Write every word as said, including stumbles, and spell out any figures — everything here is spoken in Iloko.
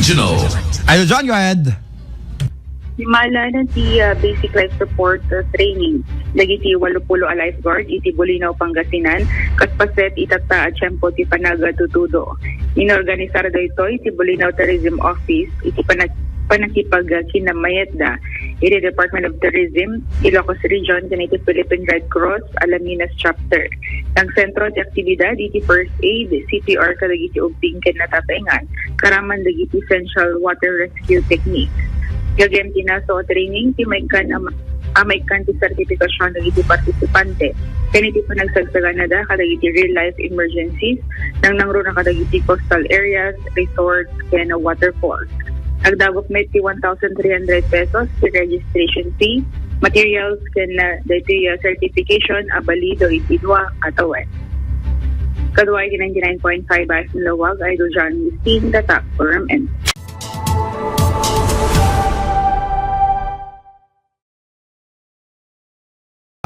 Regional. Idol John, go ahead. Himala na ti ah, basic life support ah, training dagiti walupulo a lifeguard iti Bulinaw, Pangasinan, kas paset itatta a tiempo ti panagtutudo. Inorganisar daytoy ti Bulinaw Tourism Office iti panag- panakipagkinamayetda iti Department of Tourism, Ilocos Region, ken iti Philippine Red Cross Alaminos Chapter. Nagsentro ti aktibidad iti first aid, C P R kadagiti ubbing ken natataengan, karaman dagiti essential water rescue technique. Gagem ti naso a training ti maikkan a ma- a maikkan ti sertifikasyon dagiti partisipante ken iti panagsagsaganada kadagiti real-life emergencies, nangnangruna kadagiti coastal areas, resorts, ken waterfalls. Agdagop met ti one thousand three hundred pesos ti registration fee, materials, ken ah, daytoy ah, certification a balido iti dua a tawen. Kaduay ti ninety-nine point five F M Lawag, Idol John Listing, Tatak, Forum, and